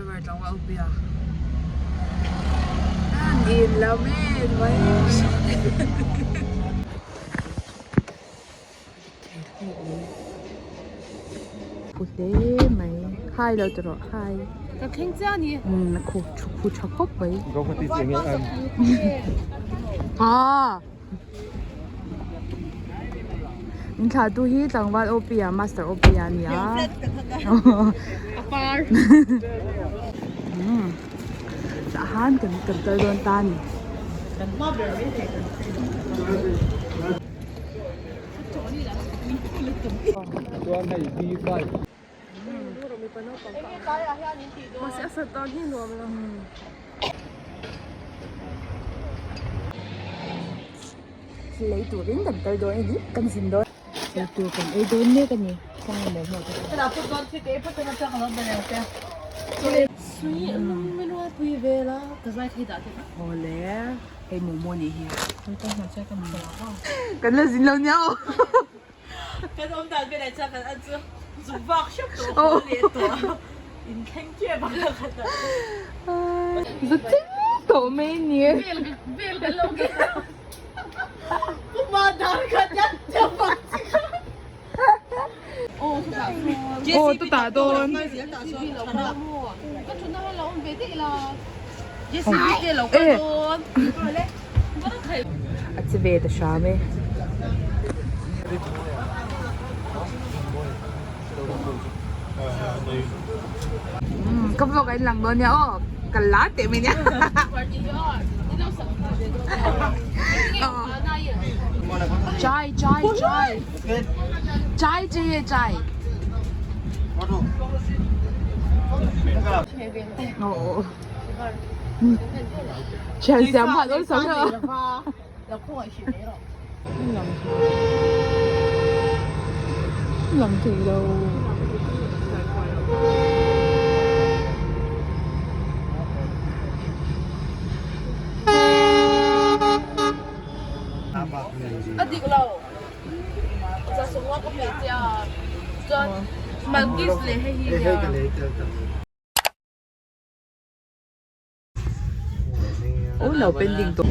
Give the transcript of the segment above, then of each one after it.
Driver tlangval upia an in lo men mai. Khu hle mai hai lo tawh rawh hai. Ka thleng chiah a ni. Umm khu khu tha khawp mai. Guwahati chu enge an? Aa. In thlah tu hi tlangval OP a master OP a ni a. A par. Umm tah han kan kan kal dawn ta a ni. Kan hma ber mai thei kan Chuan hei B5. Mahse a sat dan hi nuam lo. Lei turin kan kal dawn a ni kan zin dawn. Ei tur kan ei dawn mek a ni kawng emaw hmuh te Awle hei momo nih hi. Kan la zin lo nia aw. Kan awm dan velah chuan kan en chu zuk vak hrep tawh a haw leh tawh a in thleng tep a ka khat a. Za tling tawh mai ni. Vel vel kan lo keng a. Puma dan kha tiat tiat vak chi kha. Aw tu tah dawn. Ka thutna hi lo awm ve daih la. JCB te lo kal dawn. A che ve ta hram e. Ka vlog a in lang dawn nia aw ka la teh mai nia. Chai chai chai chai chai chai. Aw. Thian siam han awlsam lo. Lang thei lo. A dik lo. Zasawng a ka pe che a. Chuan Malkis leh hei hi nia. Oh lo pending tawh.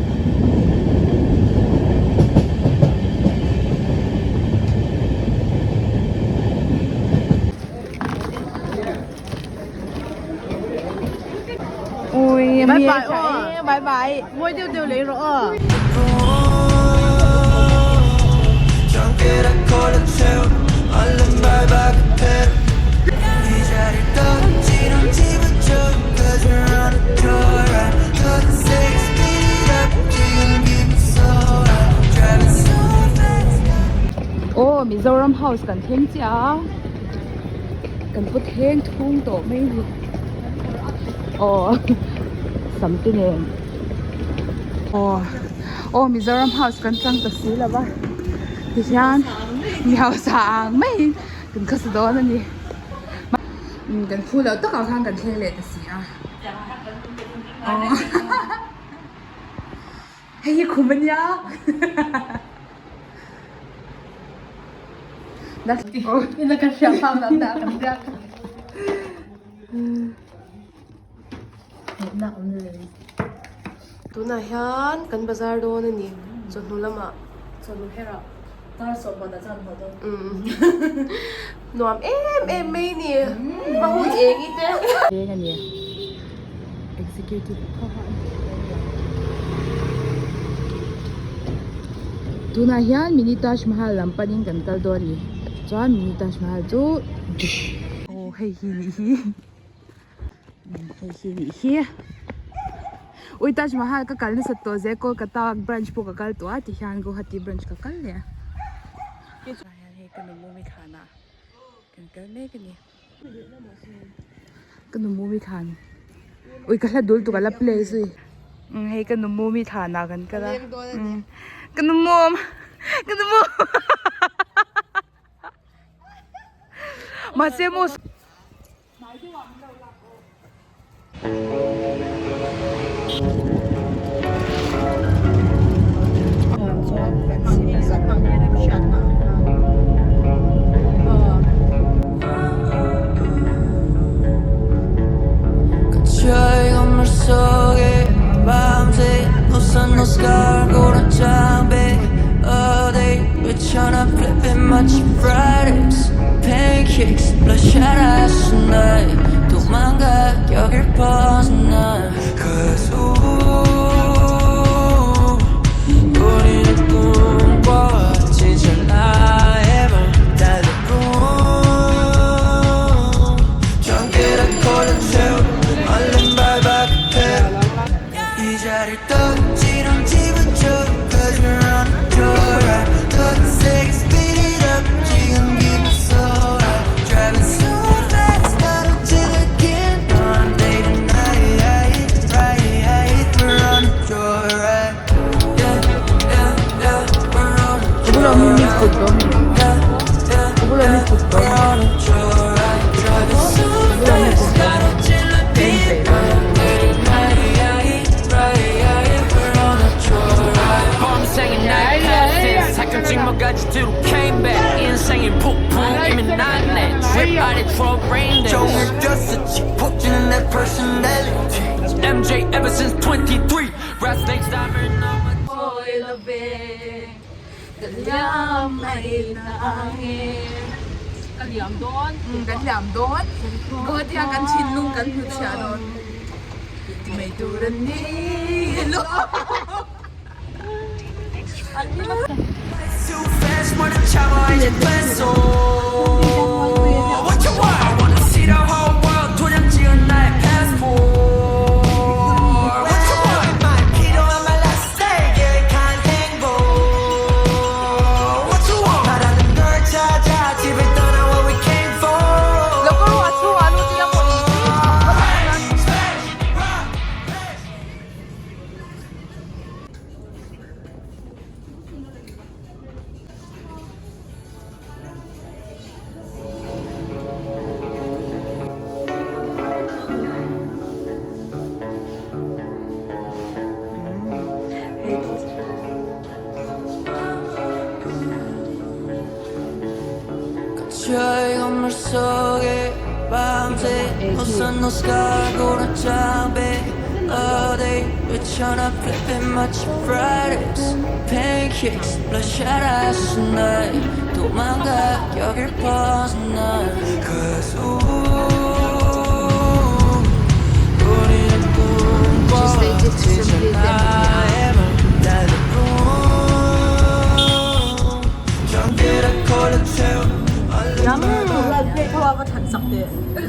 Ui Bye bye aw. Bye bye. Mawi deuh deuh lei rawh aw. Aw Mizoram house kan thleng chiah a kan pu thleng thung tawh mai a ni aw sam te nen aw aw Mizoram house kan chang ta si lo va tihian mi hausa ang maiin kan khawsa dawn a ni kan phu loh takah khan kan thleng leh ta si a aw hei hi khum a nia Tunah hian kan bazar dawn a ni chawhnu lamah chawhnu herah dar sawmhmanah chuan haw dawn nuam em em mai a ni hma hun eng i te. Veng a ni executive tunah hian mini Taj Mahal lam panin kan kal dawn a ni chuan mini Taj Mahal chu aw hei hi nih hi. Hei hi nih hi ui Taj Mahal ka kal nasat tawh zel Kolkata branch pawh ka kal tawh a tihian Guwahati branch ka kal leh a hian hei ka nu mumi thlan ah kan kal mek a ni ka nu mumi thlan ui ka hla dul tuk a la play zui hei ka nu mumi thlan ah kan kal a ka nu mum ka nu mum. Mahse maw.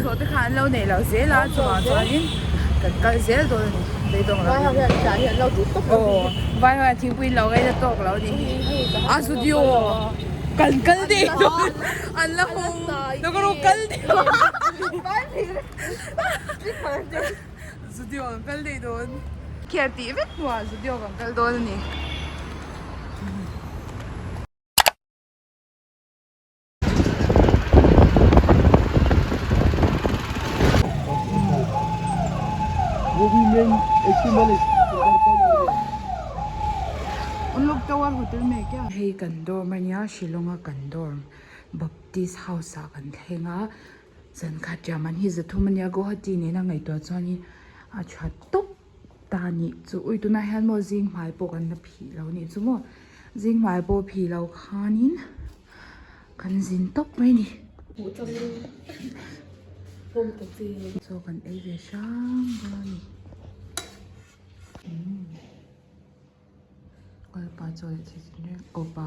Zawhte kha an lo nei lo zel a chuvang chuanin kan kal zel dawn a ni beidawng lo aw vai ho hian thingpui lo ngaina tawk lo a ni a studio kan kal daih dawn an la hmu lo kal daih Zudio kan kal daih dawn. Khiar tih vek hnuah Zudio kan kal dawn a ni. Hei kan dorm a nia Shillong a kan dorm Baptist house ah kan thleng a. Zan khat riah man hi zathum ania Guwahati nena ngaihtuah chuanin a tha tawp ta a nih chu ui tunah hian maw zing hmai pawh kan la phih lo nih chu maw zing hmai pawh phih lo khanin kan zin tawp mai a ni chaw kan ei ve hrang dawn a ni kalpa chaw leh thil tinreng awpa.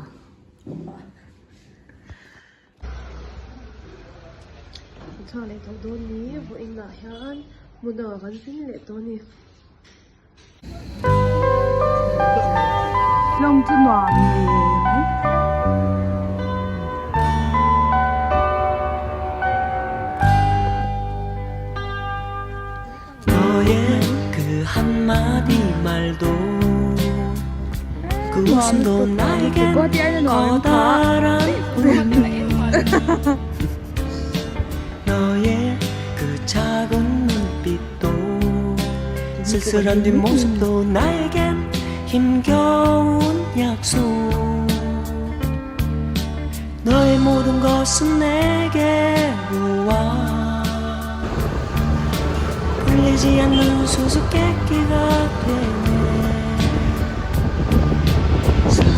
Kan chhuak leh tawh dawn ni vawiin ah hian hmun dangah kan zin leh tawh a ni. Lawng chu nuam hle mai.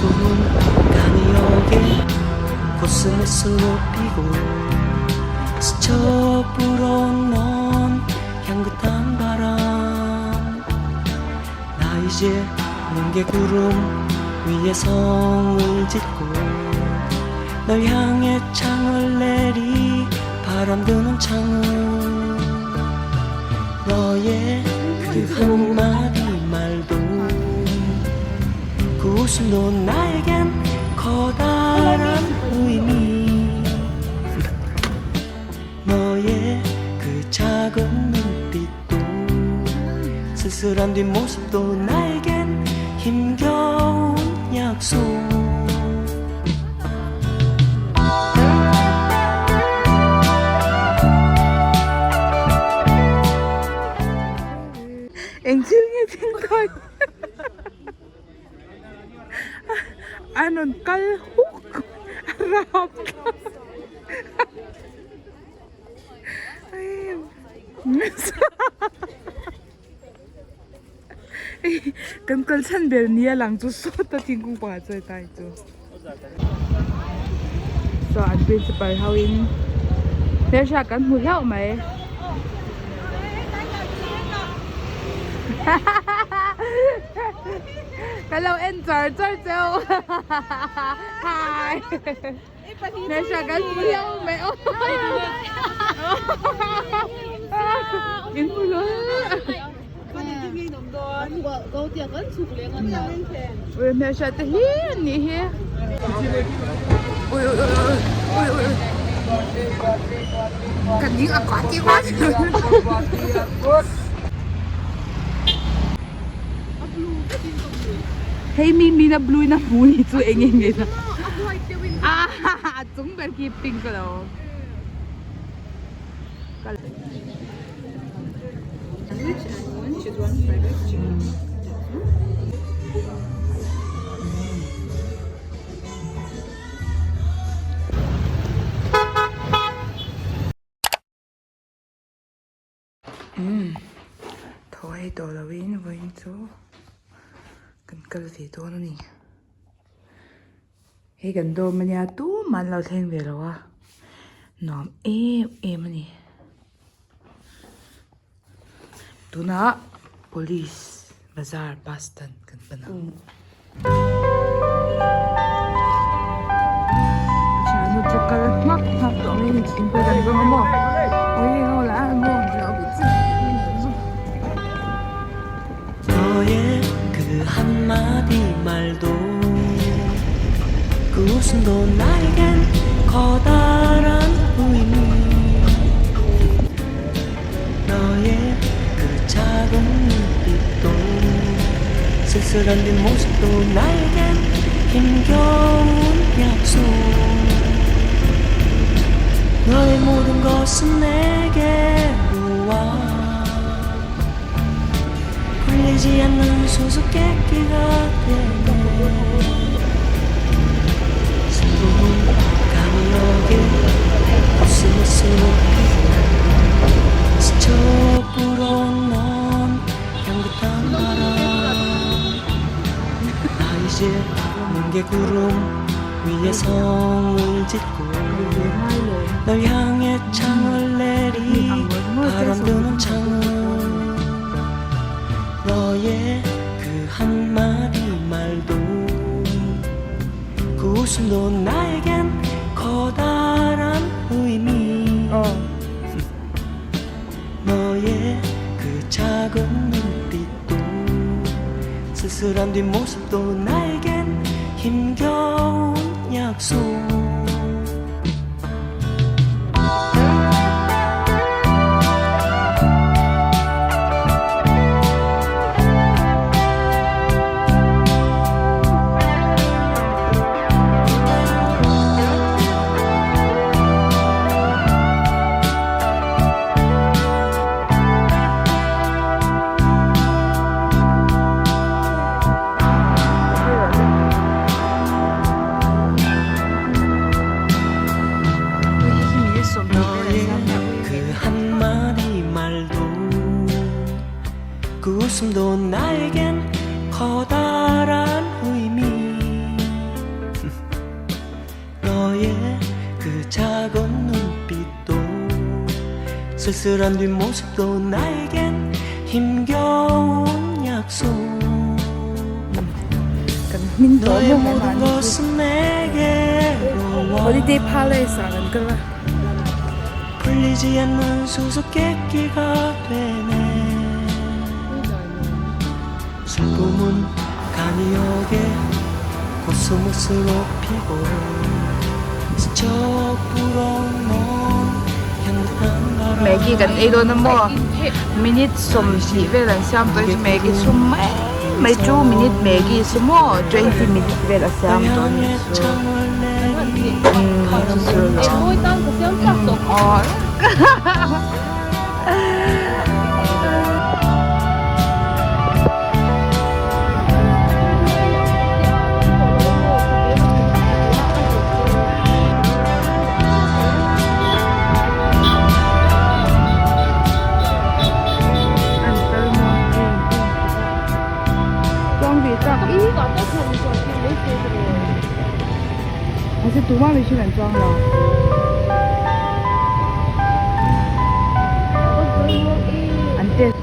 구름감이 오게 코스모스로 피고 스쳐 불어온 넌 향긋한 바람 나 이제 뭉게구름 위에 성을 짓고 널 향해 창을 내리 바람 드는 창을 너의 그 한마디 말도 그 웃음도 나에겐 커다란 의미 너의 그 작은 눈빛도 쓸쓸한 뒷모습도 나에겐 힘겨운 약속 Eng thil nge thing tawi a rawn kal huk a rap kan kal chhan ber nia lang chu sawta thingkung pakhat chu hetlai chu saw an principal ho in hmelhriat kan hmu hlauh mai. Kan lo en char char cheu hi hmelhriat kan hmu hlauh mai aw in hmu hlauh ui hmelhriat te hi an nih hi ui ui ui ui ui ui ka ding a kuah tih kuah Hei mi min a blue in a hmu ni chu eng eng nge na a chung ber khi pink a lo Umm thaw hei tawh lo in vawiin chu kan kal ve dawn a ni hei kan dawm ania tumah an lo thleng ve lo a nuam em em a ni tunah police bazar bus stand kan pan ang. Thiannu chu kal hmak hmak tawh mai a ni thingpui kan zawng a maw ui ho lah a maw 너의 그 한마디 말도 그 웃음도 나에겐 커다란 의미 너의 그 작은 눈빛도 쓸쓸한 뒷모습도 나에겐 힘겨운 약속 너의 모든 것은 내게로 와 풀리지 않는 수수께끼가 되네 슬픔은 감이 오게 코스모스로 피고 스쳐 불어온 넌 향긋한 바람 나 이제 뭉게구름 위에 성을 짓고 널 향해 창을 내리 바람 드는 창을 너의 그 한마디 말도 그 웃음도 나에겐 커다란 의미 너의 그 작은 눈빛도 쓸쓸한 뒷모습도 나에겐 힘겨운 약속 너의 그 한마디 말도 그 웃음도 나에겐 커다란 의미 쓸쓸한 뒷모습도 나에겐 힘겨운 약속 Kan hmin tawh 너의 maw 모든 mahni chu 것은 내게로 와 holiday palace ah kan kal a. 풀리지 않는 수수께끼가 되네 슬픔은 간이역에 코스모스로 피고 스쳐 불어온 향긋한 바람 Maggi kan ei dawn a maw minute 20 vel an siam tawh hi chu Maggi chu mai mai 2 minute Maggi chu maw 20 minute vel a siam tawh a nih chu umm aw. Mahse tumah mihring an chuang lo. An test.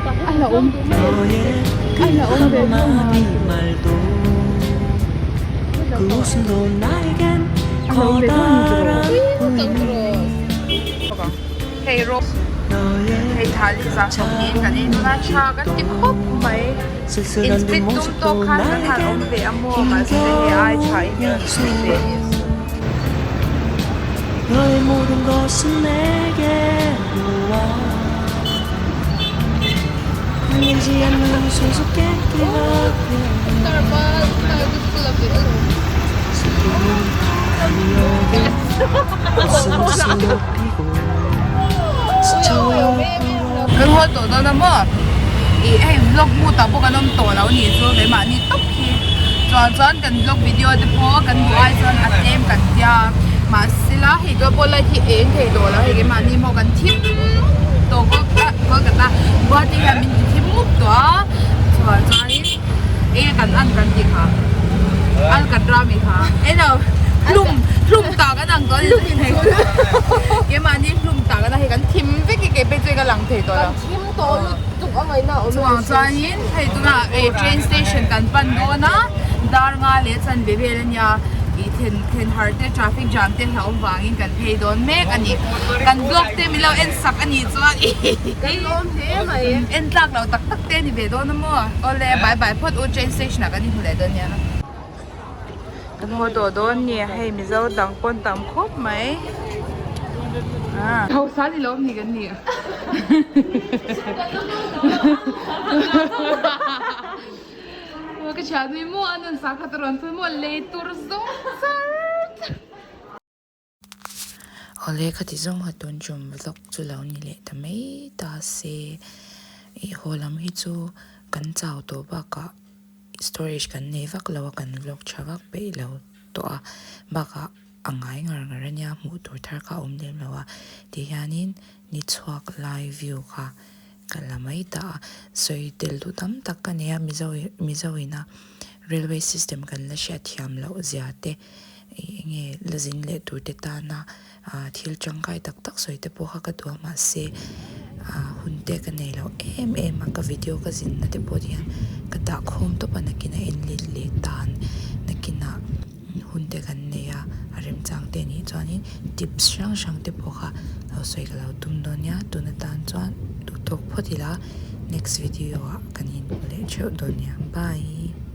A hlauhawm 너의 그 a hlauhawm ve viau mai. 한마디 말도 그 웃음도 나에겐 A hlauhawm ve viau ni 커다란 tiraw. Hei rawh. 너의 Hei thali za 20 kan ei dawn a tha kan ti khawp mai. 쓸쓸한 In split tum 뒷모습도 tawk khan kan han awm 나에겐 ve a maw mahse hei ai tha in kan split ve ni a su. 너의 모든 것은 내게로 와 풀리지 않는 수수께끼가 슬픔은 간이역에 코스모스로 피고 스쳐 불어 Kan haw tawh dawn a maw ih hei vlog hmu tah pawh kan awm tawh lo a nih chu keimahni tawp hi chuan chuan kan vlog video te pawh kan duh ai chuan a tlem kan tia mahse la hei tuna pawh light hi eng thei tawh lo hei keimahni pawh kan thim tawh Kolkata Guwahati hian min ti thim mup tawh a chuan chuanin eng kan an kan tih kha alcatra mi kha eng hlum hlum tak an ang tawh a ni keimahni hlum tak an ang hei kan thim vek hi kei pei chu ka lang thei tawh lo Kan thim tawh lutuk a ngaihna a awm chuvang chuanin hei tunah eh train station kan pan dawn a dar nga leh chanve vel a nia ih then then har te traffic jam te hlauh vangin kan phei dawn mek a ni kan vlog te min lo en sak a nih chuan Kan lawm hle mai en tlak loh tak tak te a ni ve dawn a maw awle bye bye phawt u train station ah kan inhmu leh dawn nia. Kan haw tawh dawn ni hei mizo dang pawn tam khawp mai hausa ni lo ni kan ni ka thian nui maw a nun sakhat a rawn phun maw lei tur zawng char char. Awle khati zawng ha tun tum vlog chu lo ni leh ta mai ta se ih haw lam hi chu kan chau tawh bakah storage kan nei vak lo a kan vlog tha vak peih lo tawh a bakah a ngai ngar ngar a nia hmuh tur thar kha a awm lem lo a ti hianin ni chhuak lai view kha ka la mai ta a sawi tel duh tam tak ka nei a mizo mizo ina railway system kan la hriat thiam loh zia te ih enge la zin leh tur te tana ah thil tangkai tak tak sawi te pawh kha ka duh a mahse ah hun te ka nei loh em em a ka video ka zin na te pawh hian ka dah khawm tawp a nakin a en let leh tan nakinah hun te kan nei a a remchang te anih chuanin tips hrang hrang te pawh kha lo sawi ka lo tum dawn nia tun atan chuan duhtawk phawt ila next video ah kan inhmu leh theuh dawn nia bye.